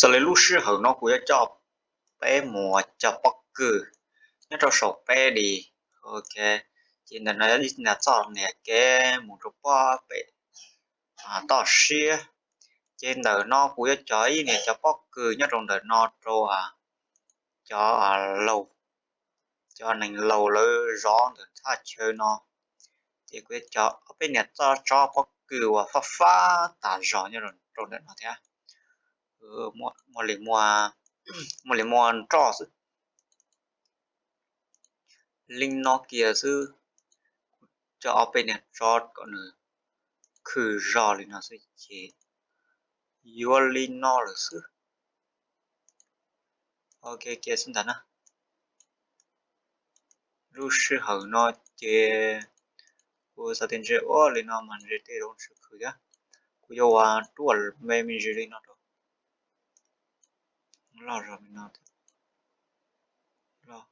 Txog li lub sij hawm no kuv yuav coj peb mus cog pob kws nyob rau saum peb li. Ok, ces ntawm no yog ib niag txoj niag kev mus rau pob pem toj siab. Ces ntawm no kuv yuav cog ib niag cov pob kws nyob rau ntawm no rau cov laus, cov neeg laus lawv zov ntawm thaj chaw no. Ces kuv yuav cog ob peb niag tsob pob kws uas fab fab tas zog nyob rau ntawm no thiab. Muaj li muaj nroj xwb. Li no kiag xwb, kuv cog ob peb niag tsob kom nws khw zog li no xwb ces yuav li no lawm xwb. Ok, kiag xwb ntag na. Lub sij hawm no ces kuv xav tias ntshe ua li no mas ntshe tej zaum tsis khw thiab. Kuv yuav ua ruaj me me ntsis li no rau. Loj zog li no thiab. Loj.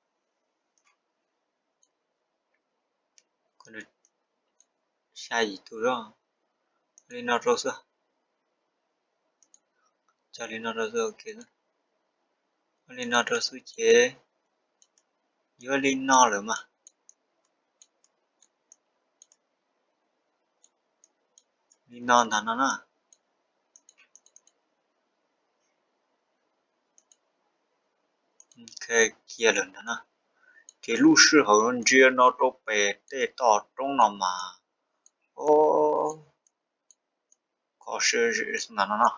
Xya yim tus zoo li no rau xwb. Cog li no rau xwb, ok. Ua li no rau xwb ces yuav li no lawm mas. Li no ntag no na. Ok, kiag lawm ntag na. Ces lub sij hawm no ntsia no rau pem tej toj roob no mas, o, kho siab zim ntag no na.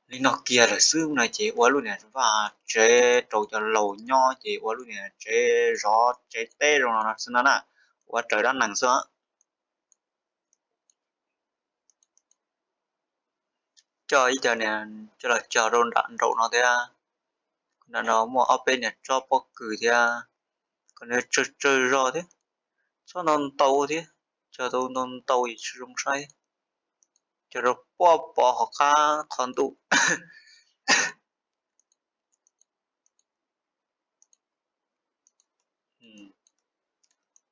Li no kiag lawm xwb no ces ua lub niag vaj tsev rau cov laus nyob ces ua lub niag tsev zov tsev teb zoo no xwb no na. Ua raws dab neeg xwb. Coj ib co niag coj los cog rau nram nraum no thiab. Nram no muaj ob peb niag tsob pob kws thiab, kom nws tsawg tsawg zog thiab, txhob ntau ntau thiab, cog tau ntau ntau es tsis zoo saib. Cog rau puag pem hauv qab qhov ntuj.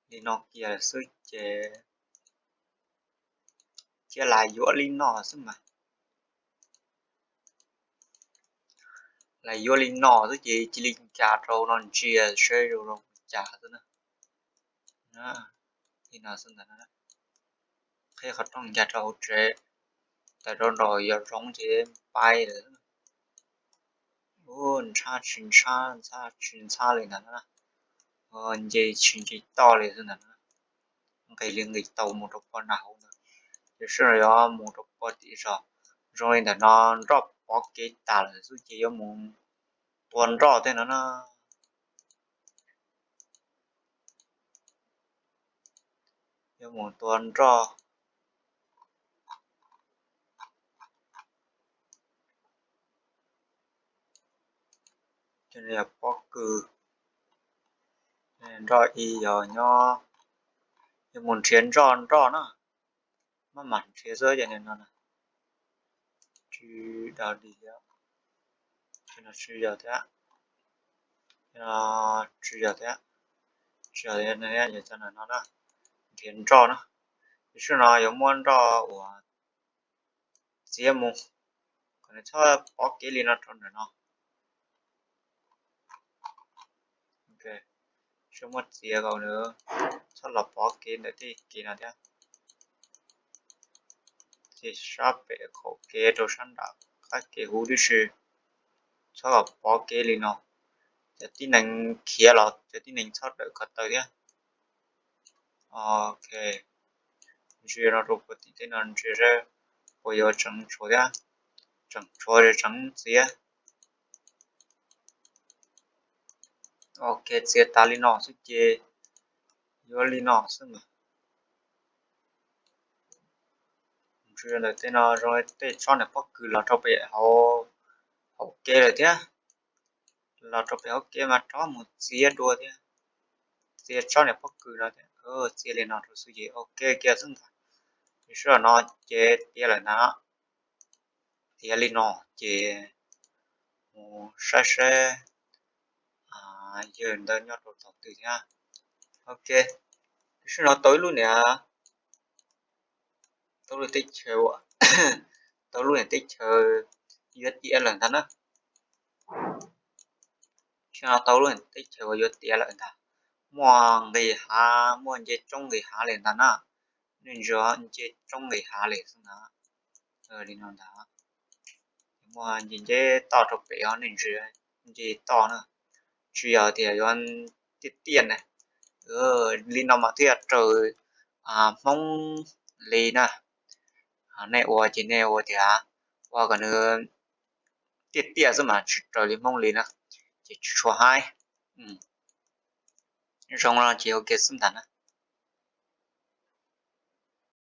Li no kiag xwb ces cia lam yuav li no xwb mas. Lam yuav li no xwb ces cia li nkag rau no ntsia seb zoo li cas xwb na. Li no xwb ntag. Qhib qhov rooj nkag rau hauv tsev, tawm rau nraum yos zoov ces pais lawm. Ub, ntshab tsis ntshab, ntshab tsis ntshab li ntag na. Nce tsis nce toj li xwb ntag na. Nqis li nqis tau mus rau pem nram hauv ntag. Ces sawv daws yuav mus rau pem tim zos. Zoo li ntawm no nroj pov kev tas lawm xwb ces yuav mus tua nroj tej no na. Yuav mus tua nroj. Cov no yog pob kws. Nroj ib yog nyob, yuav mus nrhiav nroj nroj na. Maj mam nrhiav xwb cov no na. Tsis dog dig thiab. Cov no tsis yog thiab. Cov no tsis yog thiab. Tsis yog thiab, yog cov no na. Nrhiav nroj na. Tiam sis no yuav muab nroj uas txiav mus, kom nws txhob pov kev li no rau ntawm no. Tsis muab txiav kom nws txhob los pov kev ntawm tej kev no thiab. Ces sab pem qaum kev rau sab nram qab kev huv tib si, txhob los pov kev li no. Cov tib neeg khiav los cov tib neeg txhob dawm ko taw thiab. Ok, ntsia no rau puag tim tej no ntsia seb puas yuav tseem tshuav thiab. Tseem tshuav ces tseem txiav. Ok, txiav tas li no xwb ces yuav li no xwb mas. Ntsia ntawm tej no zoo li tej tsob niag pob kws los rau pem hauv kev lawm thiab. Los rau pem hauv kev mas rov mus txiav dua thiab. Txiav tsob niag pob kws no thiab, txiav li no rau xwb ces ok kiag xwb ntag. Ces sij hawm no ces tiav lawm ntag. Tiav li no ces mus saib seb yawg ntawd nyob rau thaum twg thiab. Ok, sij hawm no tau ib lub niag tau lub teb chaws, tau lub teb chaws yuav tiav lawm ntag na. Tau lub teb chaws uas yuav tiav lawm ntag. Muaj nqis hav, muaj nce roob nqis hav li ntag na. Nej ntsia, nce roob nqis hav li xwb ntag. Li no ntag. Muaj nce nceb toj rau pem os, nej ntsia, nce toj na. Tsis yog tias yuav tiaj tiaj na. Li no mas thiaj raws Hmoob li na. Nej ua ces nej ua tias ua kom nws tiaj tiaj xwb mas tsis raws li Hmoob li na, ces tsis tshua haib. Zoo no ces ua ke xwb ntag na.